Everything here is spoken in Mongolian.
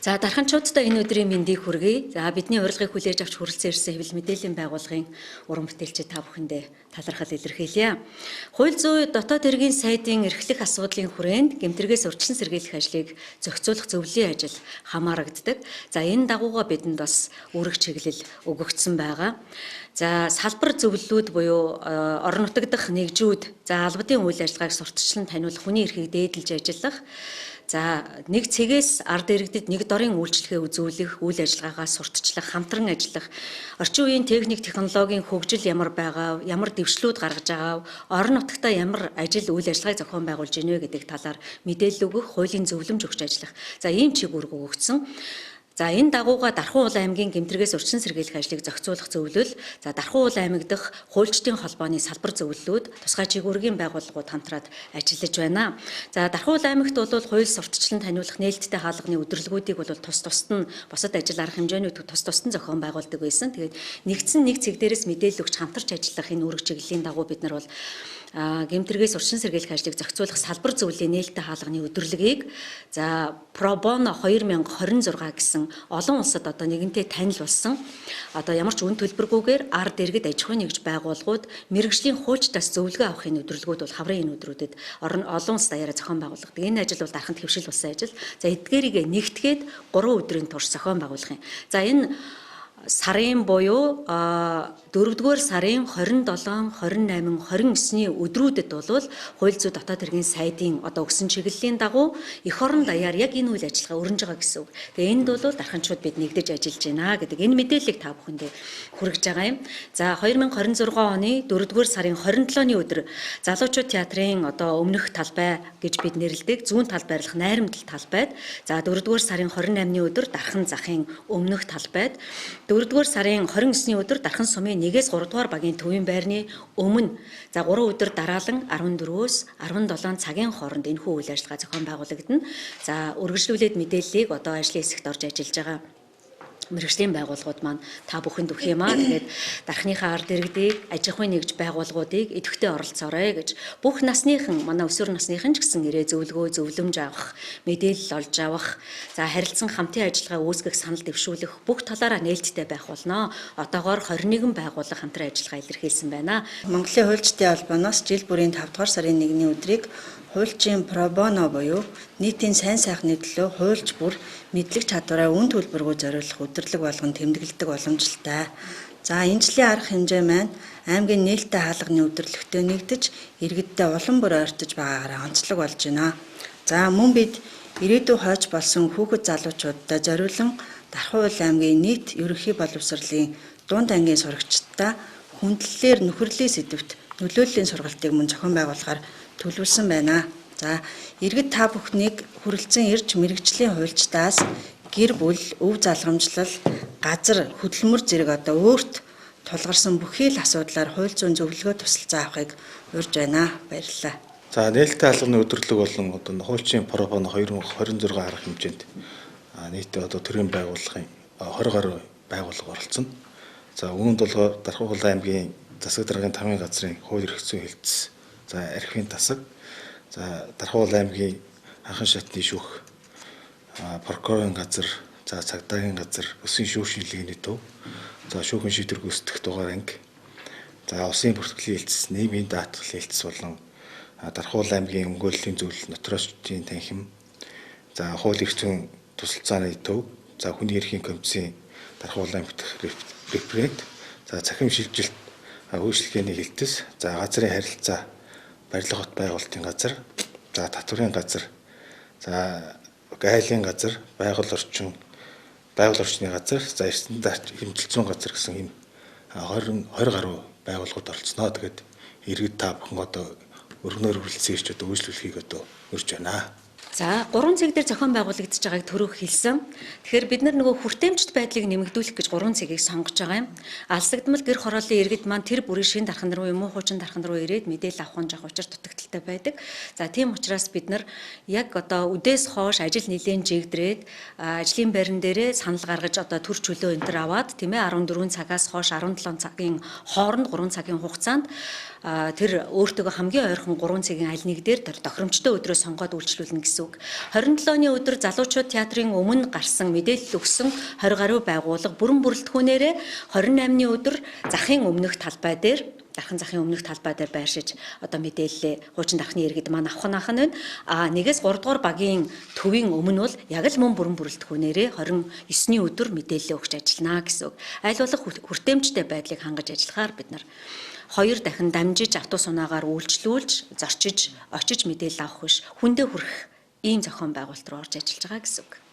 За дарханчуудтай энэ өдрийн мэндийг хүргэе. За бидний урилгыг хүлээж авч хүрэлцэн ирсэн хэвлэл мэдээллийн байгууллагын уран бүтээлчид та бүхэндээ талархал илэрхийлье. Хууль зүйн дотоод хэргийн сайдын эрхлэх асуудлын хүрээнд гэмтрэгээс урьдчилан сэргийлэх ажлыг зохицуулах зөвлөлийн ажил хамаарагддаг. За энэ дагууга бидэнд бас үүрэг чиглэл өгөгдсөн байгаа. За салбар зөвлөлүүд буюу орон нутаг дахь нэгжүүд, за албадын үйл ажиллагааг сурталчлан таниулах, хүний эрхийг дээдэлж ажиллах. За нэг цэгээс ард иргэдэд нэг дорын үйлчлэгээ үзүүлэх, үйл ажиллагаагаа сурталчлах, хамтран ажиллах, орчин үеийн техник технологийн хөгжил ямар байгаа, ямар дэвшлүүд гаргаж байгаа, орон нутагтаа ямар ажил үйл ажиллагааг зохион байгуулж ийнэ вэ гэдэг талаар мэдээлэл өгөх, хуулийн зөвлөмж өгч ажиллах. За ийм чиг үүрэг өгөгдсөн. За энэ дагууга Дархан Уул аймгийн гэмтрэгээс урьдчилан сэргийлэх ажлыг зохицуулах зөвлөл, за Дархан Уул аймаг дахь хуульчдын холбооны салбар зөвлөлүүд, тусгай чигүүргийн байгууллагууд хамтраад ажиллаж байна. За Дархан Уул аймагт бол хууль сурталчлан таниулах нээлттэй хаалганы өдөрлгүүдийг бол тус тусад нь бусад ажил арга хэмжээнүүд тус тусад нь зохион байгуулдаг байсан. Тэгээд нэгдсэн нэг цэг дээрээс мэдээлэл өгч хамтарч ажиллах энэ үүрэг чиглэлийн дагуу бид нар бол гэмтрэгээс урьдчилан сэргийлэх ажлыг зохицуулах салбар зөвлөлийн нээлттэй хаалганы өдөрлөгийг за Pro Bono 2026 гэсэн олон улсад одоо нэгэнтээ танил болсон одоо ямар ч үн төлбөргүйгээр ард иргэд аж ахуйн нэгж байгууллагууд мэргэжлийн хуульчдаас зөвлөгөө авахын өдөрлгүүд бол хаврын энэ өдрүүдэд олон улс даяараа зохион байгуулагддаг. Энэ ажил бол дарханд хэвшил болсон ажил. За эдгээрийг нэгтгээд 3 өдрийн турш зохион байгуулах юм. За энэ сарын буюу 4-р сарын 27, 28, 29-ний өдрүүдэд бол хууль зүйн дотоод хэргийн сайдын одоо өгсөн чиглэлийн дагуу эх орон даяар яг энэ үйл ажиллагаа өрнөж байгаа гэсэн үг. Тэгээ энд бол дарханчууд бид нэгдэж ажиллаж байна гэдэг энэ мэдээллийг та бүхэндээ хүргэж байгаа юм. За 2026 оны 4-р сарын 27-ны өдөр Залуучууд театрын одоо өмнөх талбай гэж бид нэрлэдэг зүүн тал байрлах найрамдал талбайд, за 4-р сарын 28-ны өдөр Дархан захын өмнөх талбайд, 4-р сарын 29-ний өдөр Дархан сумын 1-ээс 3-р багийн төвийн байрны өмнө, за 3 өдөр дараалан 14-өөс 17 цагийн хооронд энэхүү үйл ажиллагаа зохион байгуулагдана. За үргэлжлүүлээд мэдээллийг одоо ажлын хэсэгт орж ажиллаж байгаа мэргэжлийн байгууллагууд маань та бүхэнд өгөх юм аа. Тэгээд дархныхаа ард иргэдийг, аж ахуйн нэгж байгууллагуудыг идэвхтэй оролцоорой гэж бүх насныхан, манай өсвөр насныхан ч гэсэн ирээ зөвлөгөө, зөвлөмж авах, мэдээлэл олж авах, за харилцан хамтын ажиллагаа үүсгэх, санал дэвшүүлэх бүх талаараа нээлттэй байх болно. Одоогоор 21 байгууллага хамтран ажиллагаа илэрхийлсэн байна. Монголын хуульчдын холбооноос жил бүрийн 5 дугаар сарын 1-ний өдрийг хуульчийн pro bono буюу нийтийн сайн сайхны төлөө хуульч бүр мэдлэг чадвараа үн төлбөргүй зориулах өдөрлөг болгон тэмдэглэдэг боломжтой. За энэ жилийн арга хэмжээ маань аймгийн нээлттэй хаалганы өдөрлөгтөө нэгдэж иргэддээ улам бүр ойртож байгаагаараа онцлог болж байна. За мөн бид ирээдүй хойч болсон хүүхэд залуучуудад зориулан Дархан Уул аймгийн нийт ерөнхий боловсролын дунд ангийн сурагчдаа хүндлэлээр нөхөрлийн сэдэвт нөлөөллийн сургалтыг мөн зохион байгуулахаар төлөвлөсөн байна. За иргэд та бүхнийг хүрэлцэн ирж мэргэжлийн хуульчдаас гэр бүл, өв залгамжлал, газар, хөдөлмөр зэрэг одоо өөрт тулгарсан бүхий л асуудлаар хууль зүйн зөвлөгөө тусалцаа авахыг урьж байна. Баярлалаа. За нээлттэй хаалганы өдөрлөг болон одоо хуульчийн Pro Bono 2026 арга хэмжээнд нийтдээ одоо төрийн байгууллагын 20 гаруй байгууллага оролцсон. За үүнд болохоор Дархан Уул аймгийн засаг даргын тамгын газрын хууль эрх зүйн хэлтс, за архивын тасаг, за Дархан Уул аймгийн анхан шатны шүүх, прокурорын газар, за цагдаагийн газар, өсгийн шүүх шинжилгээний төв, за шүүхийн шийдвэр гүйцэтгэх дугаар анги, за улсын бүртгэлийн хэлтс, нийгмийн даатгалын хэлтс болон Дархан Уул аймгийн өмгөөллийн зөвлөл, нотариусчдын танхим, за хууль эрх зүйн тусалцааны төв, за хүний эрхийн комиссийн Дархан Уул аймаг дахь референт, за цахим шилжилт үйлчилгээний хэлтс, за газрын харилцаа, барилга хот байгуулалтын газар, за татварын газар, за гайлын газар, байгаль орчны газар, за стандарт хэмжилт газар гэсэн ийм 20 гаруй байгууллагууд оролцсноо. Тэгээд иргэд та бүхэн одоо өргөнөөр хүрэлцэн ирж одоо үйлчлүүлэхийг одоо урьж байна. За 3 цаг дээр зохион байгуулагдаж байгааг түрүүх хэлсэн. Тэгэхээр бид нар нөгөө хүртээмжт байдлыг нэмэгдүүлэх гэж 3 цагийг сонгож байгаа юм. Алсагдмал гэр хорооллын иргэд маань тэр бүрийн шин дархан руу юм уу хуучин дархан руу ирээд мэдээлэл авах нь жоох учир дутагдaltaй байдаг. За тийм учраас бид нар яг одоо үдээс хойш ажил нэлээн жигдрээд ажлын байран дээрээ санал гаргаж одоо төр чөлөө энэ төр аваад тийм ээ 14 цагаас хойш 17 цагийн хооронд 3 цагийн хугацаанд тэр өөртөөгөө хамгийн ойрхон 3 цагийн аль нэг дээр тохиромжтой өдрөө сонгоод үйлчлүүлнэ гэсэн гэсэн үг. 27-ны өдөр залуучууд театрын өмнө гарсан мэдээлэл өгсөн 20 гаруй байгууллага бүрэн бүрэлдэхүүнээрээ 28-ны өдөр захын өмнөх талбай дээр, Дархан захын өмнөх талбай дээр байршиж одоо мэдээллээ хуучин дархны иргэд маань авах нь ах нь байна. А 1-ээс 3 дугаар багийн төвийн өмнө бол яг л мөн бүрэн бүрэлдэхүүнээрээ 29-ний өдөр мэдээллээ өгч ажиллана гэсэн үг. Аль болох хүртээмжтэй байдлыг хангаж ажиллахаар бид нар хоёр дахин дамжиж автобус унаагаар үйлчлүүлж, зорчиж, очиж мэдээлэл авах биш, хүндээ хүрэх ийм зохион байгуулалт руу орж ажиллаж байгаа гэсэн үг.